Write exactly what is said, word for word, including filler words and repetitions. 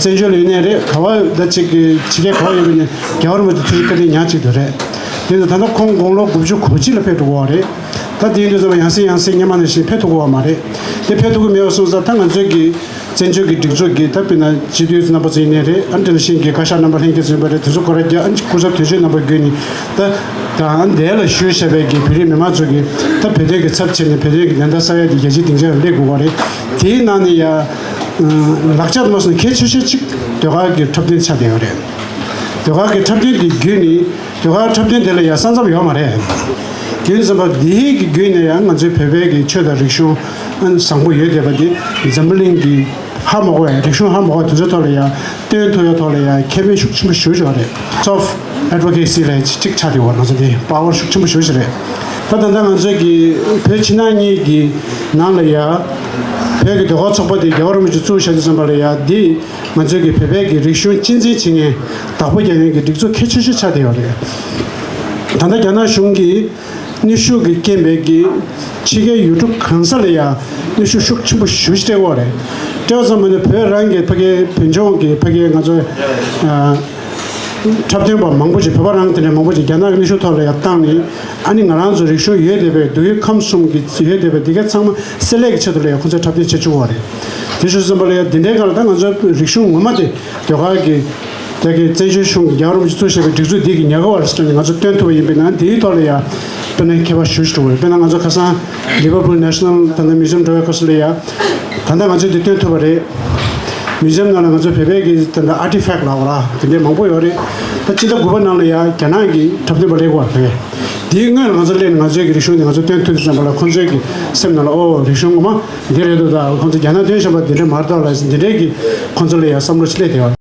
བཙན་བྱོལ་ལ་ཡོད་ནའི་རེད། ག་བ་ད་ཅིག་གི་ཕྱི་རྒྱལ་ག་བ་ཡོད་པ་ནས་རྒྱལ་བ་རིན་པོ་ཆེ་ཐུགས་རྗེ་བཀའ་དྲིན་ཉག་གཅིག་ཏུ་རེད། དེ་ཚོ་ད་ལྟ་ཁོང་དགུང་ལོ་དགུ་བཅུ་གོ་གཅིག་ལ་ཕེབས་འགྲོ་གི་ཡོད་རེད། ད་དེ་ཡིན་དུས་ཙམ་པ་ཡང་སེ་ཡང་སེ་སྔོན་མ་ནང་བཞིན་ཕེབས་ཐུབ་ཀྱི་ཡོད་མ་རེད། དེ་ཕེབས་ཐུབ་ཀྱི་མེད་པ་སོང་ཙང་ད་ང་ཚོའི་གི་བཙན་བྱོལ་གྱི་སྒྲིག་འཛུགས་ཀྱི་ད་དཔེར་ན་སྤྱི་འཐུས་རྣམ་པ་ཚོ་ཡིན་ནའི་རེད། ཨ་འདྲ་ནང་བཞིན་གྱི་བཀའ་ཤག་རྣམ་པ་ལྷན་རྒྱས་ཚོ་ཡིན་པ་རེད། དེ་ཚོ་སྐོར་ར་རྒྱ་ཨ་སྐུ་ཚབ་དོན་གཅོད་རྣམ་པ་བརྒྱུད་ནས་ད་ད་འདས་ལ་ཞུས་བྱས་པའི་གི་བོད་རིགས་མི་མང་ཚོ་གི་ད་བོད་དོན་གྱི་ཚབ་བྱས་ནས་བོད་དོན་གྱི་བདེན་མཐའ་གསལ་ཡ་དེ་རྒྱལ་སྤྱིའི་སྡིངས་ཆ་ལ་སླེབས་དགོས་པ་རེད། དེའི་ནང་ནས་ཡ་ལག་ཆ་དུ་མ་སོང་གལ་ཆེ་ཤོས་གཅིག་ཟློས་གར་གྱི་འཁྲབ་སྟོན་ཆགས་བསྡད་ཡོད་རེད། ཟློས་གར་གྱི་འཁྲབ་སྟོན་དེ་བརྒྱུད་ནས་ཟློས་གར་འཁྲབ་སྟོན་དེ་ལ་ཡང་ས་མཚམས་ཡོད་མ་རེད། དེ་ཡིན་ཙམ་པ་འདིའི་གི་བརྒྱུད་ནས་ཡང་ང་ཚོའི་བོད་པའི་གི་ཆོས་དང་རིག་གཞུང་བཟང་པོ་ཡོད་བསྡད་པ་འདི་འཛམ་བུ་གླིང་གི་ཧ་མ་གོ་བའི་རིག་གཞུང་ཧ་མ་གོ་བ་དེ་ཚོའི་ཐོག་ལ་ཡང་སྟོན་ཐུབ་ཡ་ཐོག་ལ་ཡང་ཁེ་ཕན་ཤུགས་ཆེན་པོ་ཞེ་པོ་ཅིག་ཡོད་རེད། Soft advocacy ལ་གཅིག་ཆགས་བསྡད་ཡོད་ང་ཚོ་འདི་པ་ཝར་ཤུགས་ཆེན་པོ་ཞེ་པོ་ཅིག་རེད། ད་ད་ལྟ་ང་ཚོའི་གི་བོད་ཕྱི་ནང་གཉིས་ཀྱི་ནང་ལ་ཡང་བོད་ཀྱི་ཟློས་གར་ཚོགས་པ་དེ་རྒྱལ་བ་རིན་པོ་ཆེ་བཙུགས་བཞག་དུས་ཙམ་པ་ལ་ཡང་འདི་ང་ཚོའི་གི་བོད་པའི་གི་རིག་གཞུང་གཅེས་འཛིན་བྱེད་མཁན་བདག་པོ་རྒྱག་མཁན་གི་སྒྲིག་འཛུགས་གལ་ཆེ་ཤོས་ཆགས་བསྡད་ཡོད་རེད། ད་ལྟ་རྒྱ་ནག་གཞུང་གིས་ནུས་ཤུགས་ཀྱི་རྐྱེན་པས་ཀྱི་ཕྱི་རྒྱལ་ཡུལ་གྲུ་གང་ས་ལ་ཡང་ནུས་ཤུགས་ཤུགས་ཆེན་པོ་ཞེ་པོ་ཅིག་སྤྲད་ཡོད་རེད། སྤྲད་པ་ཙམ་མ་ཡིན་པར་བོད་རང་གི་ཕ་གིའི་བོད་ལྗོངས་ཀྱི་ཕ་གིའི་ང་ཚོའི་ཨ་འཁྲབ་སྟོན་པ་མང་པོ་ཅིག་བོད་པ་རང་དེ་འདྲ་མང་པོ་ཅིག་རྒྱ་ནག་གི་ནུས་ཤུགས་ཐོག་ལ་ཡང་བཏང་ནས་ཨ་ནི་ང་རང་ཚོ་རིག་གཞུང་ཡོད་བསྡད་པའི་འདུལ་བའི་ཁམས་གསུམ་གྱི་ཡོད་བསྡད་པའི་འདི་ག་ཚང་མ་བསྲེ་ལྷད་ཀྱི་ཆེད་དུ་ལ་ཡང་ཁོང་ཚོས་འཁྲབ་སྟོན་བྱེད་བཅུག་ཡོད་རེད། དེ་ཞུ་ཙམ་པ་ལ་ཡང་འདི་འདྲའི་སྒང་ལ་ད་ང་ཚོའི་རིག་གཞུང་ངོ་མ་དེ་ཟློས་གར་གྱི་དེ་གི་བཙན་བྱོལ་གཞུང་གི་རྒྱལ་བ་རིན་པོ་ཆེ་གཙོ་བྱས་པའི་སྒྲིག་འཛུགས་འདི་གི་ཉེ་འཁོར་བར་སོང་ནས་ང་ཚོ་སྟོན་ཐུབ་པ་ཡིན་པས་ན་འདིའི་ཐོག་ལ་ཡང་དཔེར་ན་ཁྱད་པར་ཞེ་པོ་ཅིག་འགྲོ་གི་རེད། དཔེར་ན་ང་ཚོ་ཁ་སང་Liverpool National ད་ལྟ་Museum འགྲོ་བའི་སྐབས་སུ་ལ་ཡང་ད་ལྟ་ང་ཚོས་འདི་སྟོན་ཐུབ་པ་རེད། Museum ནང་ལ་ང་ཚོ་བོད་པའི་གི་ད་ལྟ་artifact ལབ་དགོས་ར་དེ་འདྲའི་མང་པོ་ཡོད་རེད། ད་སྤྱི་ཟླ་དགུ་པ་ནང་ལ་ཡང་རྒྱ་ནག་གི་འཁྲབ་སྟོན་པ་སླེབས་ཀྱི་ཡོད་རེད། དེའི་སྔོན་ལ་ང་ཚོ་སླེབས་ནས་ང་ཚོའི་གི་རིག་གཞུང་དེ་ང་ཚོ་སྟོན་ཐུབ་ཙམ་པ་ལ་ཁོང་ཚོའི་གི་སེམས་ནང་ལ་ཨོ་རིག་གཞུང་ངོ་མ་འདི་རེད་འདུག་ད་ཁོང་ཚོ་རྒྱ་ནག་སྟོན་བཞིན་པ་འདི་འདྲ་མ་རེད་ད་ལབ་ཟེར་འདི་འདྲའི་གི་ཁོང་ཚོ་ལ་ཡང་བསམ་བློ་ཅིག་སླེབས་བསྡད་ཡོད།